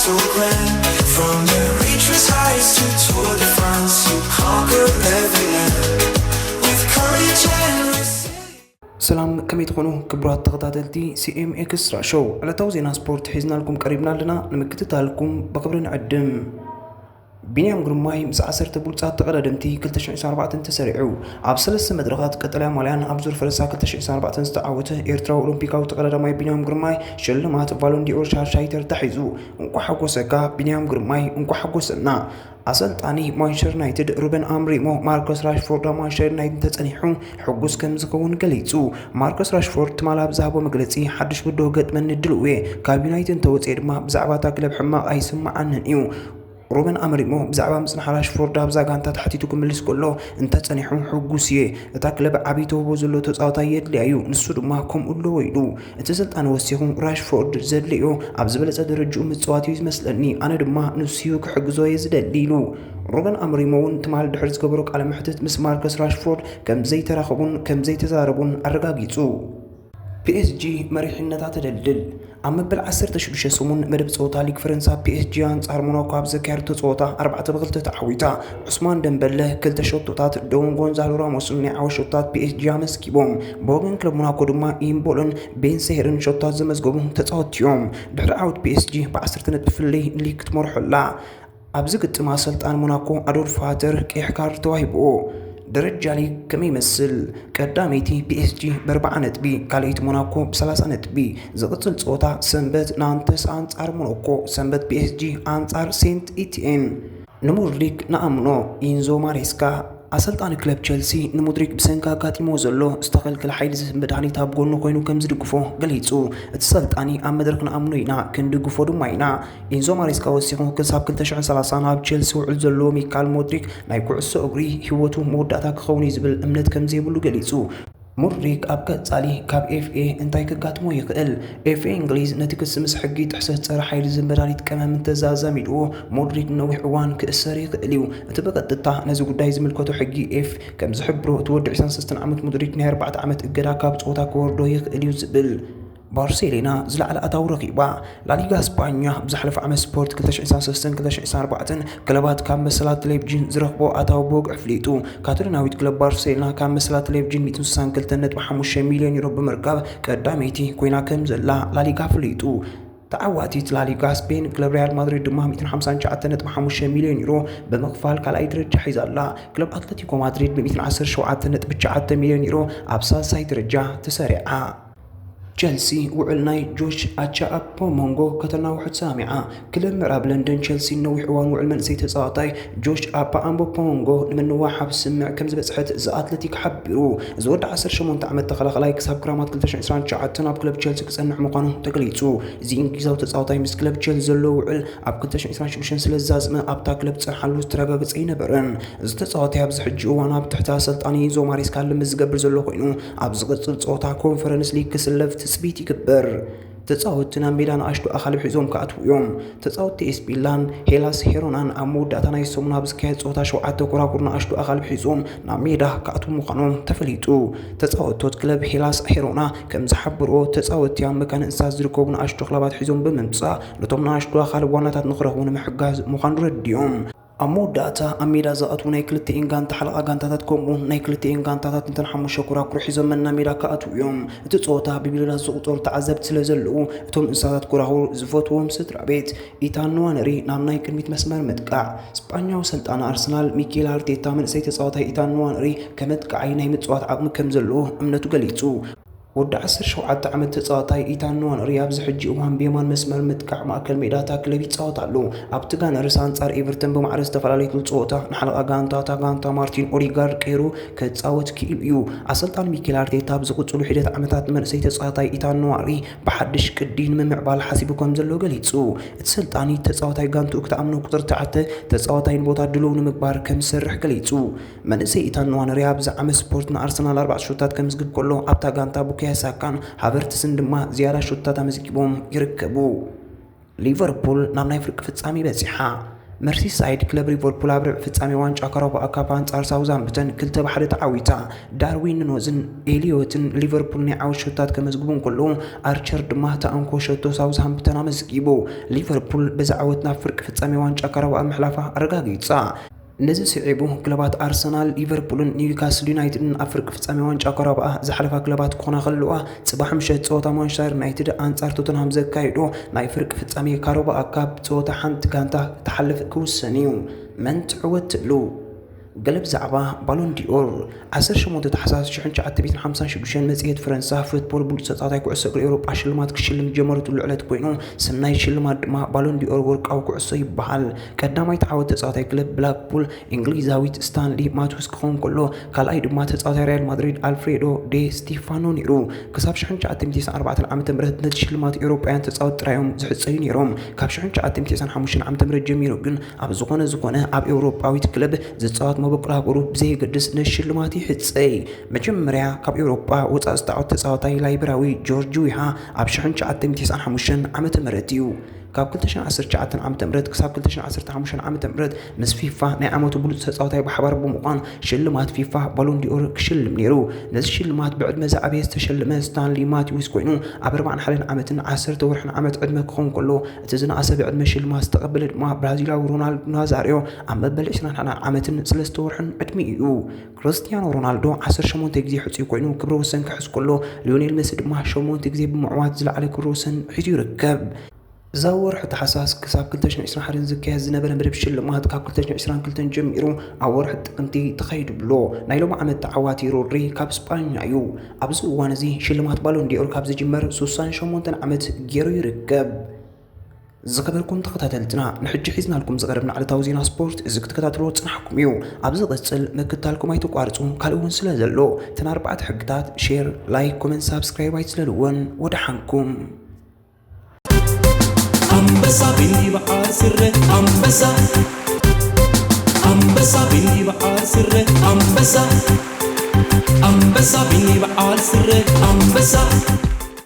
From the richest heights to Tour de France, you conquer every land with courage and resilience. ሰላም፣ ከመይ ትኾኑ ክቡራት ተኸታተልቲ ሲ ኤም ኤክስትራ ሾው? ዕለታዊ ዜና ስፖርት ሒዝናልኩም ቀሪብና ኣለና። ንምክትታልኩም ብኽብሪ ንዕድም። ቢንያም ግርማይ ምስ ዓሰርተ ብሉጻት ተቐዳደምቲ ክልተ ሽሕ ዕስራን ኣርባዕተን ተሰሪዑ። ኣብ ሰለስተ መድረኻት ቀጠልያ ማልያን ኣብ ዙር ፈረሳ ክልተ ሽሕ ዕስራን ኣርባዕተን ዝተዓወተ ኤርትራዊ ኦሎምፒካዊ ተቐዳዳማይ ቢንያም ግርማይ ሽልማት ቫሎን ዲኦር ሻሻይ ተታሒዙ። እንኳዕ ሓጎሰካ ቢንያም ግርማይ፣ እንኳዕ ሓጎሰና። ኣሰልጣኒ ማንቸስተር ዩናይትድ ሩበን ኣምሪሞ ማርከስ ራሽፎርድ ኣብ ማንቸስተር ዩናይትድ እንተጸኒሑ ሕጉስ ከም ዝኸውን ገሊጹ። ማርከስ ራሽፎርድ ትማሊ ኣብ ዝሃቦ መግለጺ፣ ሓድሽ ብድሆ ገጥመኒ ድልው እየ፣ ካብ ዩናይትድ እንተወጽኤ ድማ ብዛዕባ እታ ክለብ ሕማቕ ኣይስምዓንን እዩ። ሩበን ኣምሪሞ ብዛዕባ ምጽናሕ ራሽፎርድ ኣብዛ ጋንታ ተሓቲቱ ክምልስ ከሎ፣ እንተጸኒሑ ሕጉስ እየ፣ እታ ክለብ ዓቢ ተውህቦ ዘለዎ ተጻዋታይ የድልያ እዩ፣ ንሱ ድማ ከምኡ ኣለዎ ኢሉ። እቲ ስልጣን ወሲኹ፣ ራሽፎርድ ዘድልዮ ኣብ ዝበለጸ ደረጅኡ ምጽዋት እዩ ዝመስለኒ፣ ኣነ ድማ ንሱ እዩ ክሕግዞ እየ ዝደሊ ኢሉ። ሩበን ኣምሪሞ እውን ትማሊ ድሕሪ ዝገበሮ ቃለ መሕትት ምስ ማርከስ ራሽፎርድ ከም ዘይተራኸቡን ከም ዘይተዛረቡን ኣረጋጊጹ። ፒ ኤስ ጂ መሪሕነታ ተደልድል። ኣብ መበል ዓሰርተ ሽዱሽተ ሰሙን መደብ ጸወታ ሊግ ፈረንሳ ፒ ኤስ ጂ ኣንጻር ሞናኮ ኣብ ዘካየደቶ ጸወታ ኣርባዕተ ብክልተ ተዓዊታ። ዑስማን ደምበለ ክልተ ሸቶታት፣ ደውን ጎንዛሎ ራሞስን ናይ ዓወት ሸቶታት ፒ ኤስ ጂ ኣመስኪቦም። ብወገን ክለብ ሞናኮ ድማ ኢምቦሎን ቤን ሴሄርን ሸቶታት ዘመዝገቡ ተጻወትቲ እዮም። ድሕሪ ዓወት ፒ ኤስ ጂ ብዓሰርተ ነጥቢ ፍልልይ ሊግ ክትመርሖ ኣላ። ኣብዚ ግጥም ኣሰልጣኒ ሞናኮ ኣዶልፍ ሃተር ቀይሕ ካርድ ተዋሂብዎ። ደረጃ ሊግ ከመይ ይመስል? ቀዳመይቲ ፒ ኤስ ጂ ብኣርባዓ ነጥቢ፣ ካልኣይቲ ሞናኮ ብሰላሳ ነጥቢ። ዝቕጽል ጸወታ ሰንበት ናንተስ ኣንጻር ሞናኮ፣ ሰንበት ፒ ኤስ ጂ ኣንጻር ሴንት ኢቲኤን። ንሙድሪክ ንኣምኖ። ኢንዞ ማሬስካ። ኣሰልጣኒ ክለብ ቸልሲ ንሙድሪክ ብሰንኪ ኣጋጢሞ ዘሎ ዝተኸልከለ ሓይሊ ዝህብ መድሃኒት ኣብ ጎኑ ኮይኑ ከም ዝድግፎ ገሊጹ። እቲ ሰልጣኒ፣ ኣብ መድረኽ ንኣምኖ ኢና፣ ክንድግፎ ድማ ኢና። ኢንዞ ማሬስካ ወሲኹ፣ ክሳብ ክልተ ሽሕን ሰላሳን ኣብ ቸልሲ ውዕል ዘለዎ ሚካል ሙድሪክ ናይ ኩዕሶ እግሪ ህይወቱ መወዳእታ ክኸውን እዩ ዝብል እምነት ከም ዘይብሉ ገሊጹ። ሙድሪክ ኣብ ቀጻሊ ካብ ኤፍ ኤ እንታይ ከጋጥሞ ይኽእል? ኤፍ ኤ እንግሊዝ ነቲ ክሲ ምስ ሕጊ ጥሕሰት ጸረ ሓይሊ ዝህብ መድሃኒት ቀመም እንተዘኣዛሚድዎ፣ ሙድሪክ ንነዊሕ እዋን ክእሰር ይኽእል እዩ። እቲ ብቐጥታ ነዚ ጉዳይ ዝምልከቶ ሕጊ ኤፍ ከም ዝሕብሮ፣ እቲ ወዲ ዕስራን ሰለስተን ዓመት ሙድሪክ ናይ ኣርባዕተ ዓመት እገዳ ካብ ጸወታ ክወርዶ ይኽእል እዩ ዝብል። ባርሴሎና ዝለዓለ ኣታዊ ረኺባ። ላሊጋ ስጳኛ ብዝሓለፈ ዓመት ስፖርት ክልተ ሽሕ ዕስራን ሰለስተን ክልተ ሽሕ ዕስራን ኣርባዕተን ክለባት ካብ መሰላት ቴሌቪዥን ዝረኽቦ ኣታዊ ብወግዒ ኣፍሊጡ። ካታሎናዊት ክለብ ባርሴሎና ካብ መሰላት ቴሌቪዥን ሚእትን ስሳን ክልተን ነጥቢ ሓሙሽተ ሚልዮን ዩሮ ብምርካብ ቀዳመይቲ ኮይና ከም ዘላ ላሊጋ ኣፍሊጡ። ተዓዋቲት ላሊጋ ስፔን ክለብ ሪያል ማድሪድ ድማ ሚእትን ሓምሳን ትሽዓተን ነጥቢ ሓሙሽተ ሚልዮን ዩሮ ብምኽፋል ካልኣይ ደረጃ ሒዛ ኣላ። ክለብ ኣትለቲኮ ማድሪድ ብሚእትን ዓሰርተ ሸውዓተን ነጥቢ ትሽዓተ ሚልዮን ዩሮ ኣብ ሳልሳይ ደረጃ ተሰሪዓ። ቸልሲ ውዕል ናይ ጆሽ ኣቻ ኣፖሞንጎ ከተናውሖ ተሰማሚዓ። ክለብ ምዕራብ ለንደን ቸልሲ ነዊሕ እዋን ውዕል መንእሰይ ተጻዋታይ ጆሽ ኣፓ ኣምቦፖንጎ ንምንዋሕ ኣብ ስምምዕ ከም ዝበጽሐት ዘ ኣትለቲክ ሓቢሩ። እዚ ወዲ ዓሰርተ ሸሞንተ ዓመት ተኸላኸላይ ክሳብ ክራማት ክልተ ሽሕ ዕስራን ትሽዓተን ኣብ ክለብ ቸልሲ ክጸንሕ ምዃኑ ተገሊጹ። እዚ እንግሊዛዊ ተጻዋታይ ምስ ክለብ ቸልሲ ዘለዎ ውዕል ኣብ ክልተ ሽሕ ዕስራን ሽዱሽተን ስለ ዝዛዝመ፣ ኣብታ ክለብ ዝጸንሓሉ ዝተረጋገጸ ኣይነበረን። እዚ ተጻዋታይ ኣብዚ ሕጂ እዋን ኣብ ትሕቲ ኣሰልጣኒ ኢንዞ ማሬስካ ልምድ ዝገብር ዘሎ ኮይኑ፣ ኣብ ዝቕጽል ጸወታ ኮንፈረንስ ሊግ ክስለፍ ትጽቢት ይግበር። ተጻወትቲ ናብ ሜዳ ንኣሽቱ ኣኻልብ ሒዞም ክኣትዉ እዮም። ተጻወትቲ ኤስ ቢ ሚላን ሄላስ ሄሮናን ኣብ መወዳእታ ናይ ሰሙን ኣብ ዝካየድ ጸወታ ሸውዓተ ኮራኩር ንኣሽቱ ኣኻልብ ሒዞም ናብ ሜዳ ክኣትዉ ምዃኖም ተፈሊጡ። ተጻወትቶት ክለብ ሄላስ ሄሮና ከም ዝሓበርዎ፣ ተጻወትቲ ኣብ መካነ እንስሳት ዝርከቡ ንኣሽቱ ኣኽላባት ሒዞም ብምምጻእ፣ ነቶም ንኣሽቱ ኣኻልብ ዋናታት ንኽረኽቡ ንምሕጋዝ ምዃኑ ረዲኦም። ኣብ መወዳእታ ኣብ ሜዳ ዝኣትዉ ናይ ክልቲኤን ጋንታ ሓለቓ ጋንታታት፣ ከምኡ'ውን ናይ ክልቲኤን ጋንታታት እንተን ሓሙሽተ ኮራኩር ሒዞም መና ሜዳ ክኣትዉ እዮም። እቲ ጸወታ ብሚልዮናት ዝቑጸሩ ተዓዘብቲ ስለ ዘለዉ፣ እቶም እንስሳታት ኮራኹር ዝፈትዎም ስድራ ቤት ኢታን ንዋነሪ ናብ ናይ ቅድሚት መስመር ምጥቃዕ። ስጳኛዊ ሰልጣን ኣርሰናል ሚኬል ኣርቴታ መንእሰይ ተጻዋታይ ኢታን ንዋነሪ ከመጥቅዓይ ናይ ምጽዋት ዓቕሚ ከም ዘለዎ እምነቱ ገሊጹ። ወዲ ዓሰርተ ሸውዓተ ዓመት ተጻዋታይ ኢታን ንዋነሪ ኣብዚ ሕጂ እዋን ብየማን መስመር ምጥቃዕ ማእከል ሜዳ እታ ክለብ ይጻወት ኣሎ። ኣብቲ ጋነርስ ኣንጻር ኤቨርተን ብማዕረ ዝተፈላለየትሉ ጸወታ ንሓለቓ ጋንታ እታ ጋንታ ማርቲን ኦዲጋርድ ቀይሩ ክጻወት ክኢሉ እዩ። ኣሰልጣኒ ሚኬል ኣርቴታ ኣብ ዝቕጽሉ ሒደት ዓመታት ንመንእሰይ ተጻዋታይ ኢታን ንዋነሪ ብሓድሽ ቅዲ ንምምዕባል ሓሲቡ ከም ዘሎ ገሊጹ። እቲ ሰልጣኒ ተጻዋታይ ጋንትኡ ክትኣምኖ ቁጽሪ ትሽዓተ ተጻዋታይ ንቦታ ድሉው ንምግባር ከም ዝሰርሕ ገሊጹ። መንእሰይ ኢታን ንዋነሪ ኣብዚ ዓመት ስፖርት ንኣርሰናል ኣርባዕተ ሸቶታት ከምዝግብ ከሎ፣ ኣብታ ጋንታ ቡካዮ ሳካን ሃቨርትስን ድማ ዝያዳ ሸቶታት ኣመዝጊቦም ይርከቡ። ሊቨርፑል ናብ ናይ ፍርቂ ፍጻሜ በጺሓ። መርሲሳይድ ክለብ ሊቨርፑል ኣብ ርብዒ ፍጻሜ ዋንጫ ካራባኦ ካፕ ኣንጻር ሳውዝሃምፕተን ክልተ ብ ሓደ ተዓዊታ። ዳርዊን ኑኔዝን ኤሊዮትን ሊቨርፑል ናይ ዓወት ሸቶታት ከመዝግቡ እንከለዉ፣ ኣርቸር ድማ ተኣንኮ ሸቶ ሳውዝሃምፕተን ኣመዝጊቡ። ሊቨርፑል በዚ ዓወት ናብ ፍርቂ ፍጻሜ ዋንጫ ካራባኦ ምሕላፋ ኣረጋጊጻ። ነዚ ስዒቡ ክለባት ኣርሰናል፣ ሊቨርፑልን ኒውካስል ዩናይትድን ኣብ ፍርቂ ፍጻሜ ዋንጫ ካራባኦ ዝሓለፋ ክለባት ክኾና ከለዋ፣ ጽባሕ ምሸት ጸወታ ማንቸስተር ዩናይትድ ኣንጻር ቶተንሃም ዘካይዶ ናይ ፍርቂ ፍጻሜ ካራባኦ ካፕ ጸወታ ሓንቲ ጋንታ ክትሓልፍ ክውሰን እዩ። መን ትዕወት ትብሉ? ገለ ብዛዕባ ባሎን ዲኦር። ዓሰርተ ሸሞንተ ታሕሳስ ሽሕን ትሽዓተ ሚእትን ሓምሳን ሽዱሽተን መጽሔት ፈረንሳ ፉትቦል ብሉጽ ተጻዋታይ ኩዕሶ እግሪ ኤውሮጳ ሽልማት ክሽልም ዝጀመረትሉ ዕለት ኮይኑ፣ ስም ናይ ሽልማት ድማ ባሎን ዲኦር ወርቃዊ ኩዕሶ ይበሃል። ቀዳማይ ተዓወት ተጻዋታይ ክለብ ብላክፑል እንግሊዛዊት ስታንሊ ማቱስ ክኸውን ከሎ፣ ካልኣይ ድማ ተጻዋታይ ሪያል ማድሪድ ኣልፍሬዶ ዴ ስቲፋኖ ነይሩ። ክሳብ ሽሕን ትሽዓተ ሚእትን ተስዓን ኣርባዕተን ዓመተ ምህረት ነቲ ሽልማት ኤውሮጳውያን ተጻወትቲ ጥራይ እዮም ዝሕጸዩ ነይሮም። ካብ ሽሕን ትሽዓተ ሚእትን ተስዓን ሓሙሽተን ዓመተ ምህረት ጀሚሩ ግን ኣብ ዝኾነ ዝኾነ ኣብ ኤውሮጳዊት ክለብ ዝጻወት መበቆል ሃገሩ ብዘየገድስ ነቲ ሽልማት ይሕጸይ። መጀመርያ ካብ ኤውሮጳ ወጻኢ ዝተዓወተ ተጻዋታይ ላይበራዊ ጆርጅ ዊሃ ኣብ ሽሕን ትሽዓተ ሚእትን ተስዓን ሓሙሽተን ዓመተ ምህረት እዩ። ካብ ክልተ ሽሕን ዓሰርተ ትሽዓተን ዓመተ ምህረት ክሳብ ክልተ ሽሕን ዓሰርተ ሓሙሽተን ዓመተ ምህረት ምስ ፊፋ ናይ ዓመቱ ብሉጽ ተጻዋታይ ብሓባር ብምዃን ሽልማት ፊፋ ባሎን ዲኦር ክሽልም ነይሩ። ነዚ ሽልማት ብዕድመ ዝዓበየ ዝተሸለመ ስታንሊ ማቲውስ ኮይኑ፣ ኣብ ኣርባዓን ሓደን ዓመትን ዓሰርተ ወርሕን ዓመት ዕድመ ክኸውን ከሎ፣ እቲ ዝነኣሰ ብዕድመ ሽልማት ዝተቐበለ ድማ ብራዚላዊ ሮናልዶ ናዛሪዮ ኣብ መበል ዕስራን ሓደን ዓመትን ሰለስተ ወርሕን ዕድመ እዩ። ክርስቲያኖ ሮናልዶ ዓሰርተ ሸሞንተ ግዜ ሕጹይ ኮይኑ ክብረ ወሰን ክሕዝ ከሎ፣ ሊዮኔል መሲ ድማ ሸሞንተ ግዜ ብምዕዋት ዝለዓለ ክብረ ወሰን ሒዙ ይርከብ። እዛ ወርሒ ታሕሳስ ክሳብ ክልተ ሽሕን ዕስራን ሓደን ዝካየድ ዝነበረ መደብ ሽልማት ካብ ክልተ ሽሕን ዕስራን ክልተን ጀሚሩ ኣብ ወርሒ ጥቅምቲ ተኻይዱ ኣሎ። ናይ ሎሚ ዓመት ተዓዋቲ ሮድሪ ካብ ስጳኛ እዩ። ኣብዚ እዋን እዚ ሽልማት ባሎን ዲኦር ካብ ዝጅመር ሱሳን ሸሞንተን ዓመት ገይሩ ይርከብ። ዝኸበርኩም ተኸታተልትና፣ ንሕጂ ሒዝናልኩም ዝቐረብና ዕለታዊ ዜና ስፖርት እዚ ክትከታተልዎ ዝጸናሕኩም እዩ። ኣብ ዝቕጽል ምክትታልኩም ኣይተቋርጹ፣ ካልእ እውን ስለ ዘሎ፣ እተን ኣርባዕተ ሕግታት፣ ሼር፣ ላይክ፣ ኮመንት፣ ሳብስክራይብ ኣይትዝለልወን። ወደሓንኩም። ኣንበሳ ቢኒ በዓል ስረ ኣንበሳ፣ ኣንበሳ ቢኒ በዓል ስረ ኣንበሳ፣ ኣንበሳ ቢኒ በዓል ስረ ኣንበሳ።